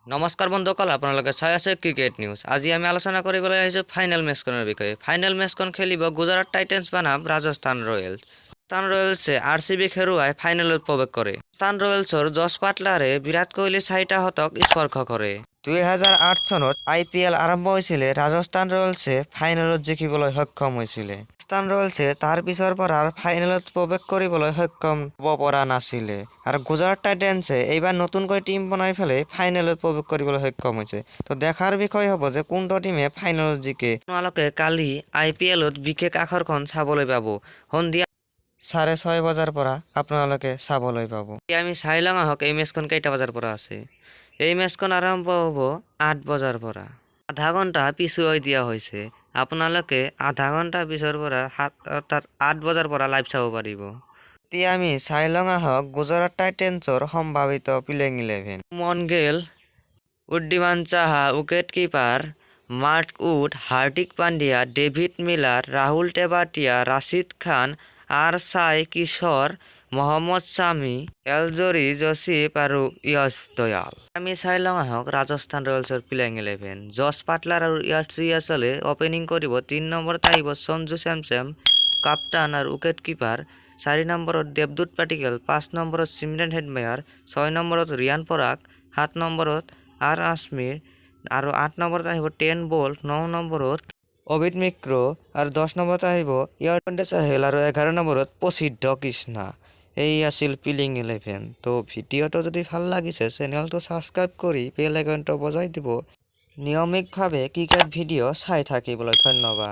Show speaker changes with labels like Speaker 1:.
Speaker 1: নমস্কাৰ বন্ধুসকল, আপোনালোকে চাই আছে ক্ৰিকেট নিউজ। আজি আমি আলোচনা কৰিবলৈ আহিছোঁ ফাইনেল মেচখনৰ বিষয়ে। ফাইনেল মেচখন খেলিব গুজৰাট টাইটেন্স বনাম ৰাজস্থান ৰয়েলছ। ৰাজস্থান ৰয়েলছে আৰ চি বিক হেৰুৱাই ফাইনেলত প্ৰৱেশ কৰে। ৰাজস্থান ৰয়েলছৰ জছ বাটলাৰে বিৰাট কোহলিৰ চাৰিটা শতক স্পৰ্শ কৰে। 2008 চনত আই পি এল আৰম্ভ হৈছিলে, ৰাজস্থান ৰয়েলছে ফাইনেলত জিকিবলৈ সক্ষম হৈছিলে। ৰাজস্থান ৰয়েলছে তাৰ পিছৰ পৰা ফাইনেলত প্ৰৱেশ কৰিবলৈ সক্ষম হ'ব পৰা নাছিলে আৰু গুজৰাট টাইটেন্সে এইবাৰ নতুনকৈ টীম বনাই পেলাই ফাইনেলত প্ৰৱেশ কৰিবলৈ সক্ষম হৈছে। তো দেখাৰ বিষয় হ'ব যে কোনটো টীমে ফাইনেলত জিকে। আপোনালোকে কালি আই পি এলত বিশেষ আকৰ্ষণ চাবলৈ পাব। সন্ধিয়া 6:30 বজাৰ পৰা আপোনালোকে চাবলৈ পাব। এতিয়া আমি চাই লওঁ আহক, এই মেচখন কেইটা বজাৰ পৰা আছে। এই মেচখন আৰম্ভ হ'ব 8 বজাৰ পৰা। আধা ঘণ্টা পিছুৱাই দিয়া হৈছে। আপোনালোকে আধা ঘণ্টা পিছৰ পৰা 7, অৰ্থাৎ 8 বজাৰ পৰা লাইভ চাব পাৰিব। এতিয়া আমি চাই লওঁ আহক গুজৰাট টাইটেন্সৰ সম্ভাৱিত playing 11। Shubman Gill, Wriddhiman Saha wicket keeper, Mark Wood, Hardik Pandya, David Miller, Rahul টেৱাটিয়া, Rashid Khan, R Sai Kishore, Mohammed Shami, Alzarri Joseph আৰু য়শ দয়াল। আমি চাই লওঁ আহক ৰাজস্থান ৰয়েলছৰ প্লেইং 11। জছ বাটলাৰ আৰু য়শস্বী জয়ছোৱালে অপেনিং কৰিব। 3 নম্বৰত আহিব সঞ্জু চেমচন, কাপ্তান আৰু উইকেট কিপাৰ। 4 নম্বৰত দেৱদূত পাটিকেল, 5 নম্বৰত চিমৰন হেটমেয়াৰ, 6 নম্বৰত ৰিয়ান পৰাগ, 7 নম্বৰত আৰ অশ্বিন আৰু 8 নম্বৰত আহিব ট্ৰেণ্ট বল্ট, 9 নম্বৰত অভিত মিত্ৰ আৰু 10 নম্বৰত আহিব য়ুজবেন্দ্ৰ চাহেল আৰু 11 নম্বৰত প্ৰসিদ্ধ কৃষ্ণা। এই আছিল প্লেইং 11। তো ভিডিঅ'টো যদি ভাল লাগিছে, চেনেলটো ছাবস্ক্ৰাইব কৰি বেল আইকনটো বজাই দিব নিয়মিতভাৱে ক্ৰিকেট ভিডিঅ' চাই থাকিবলৈ। ধন্যবাদ।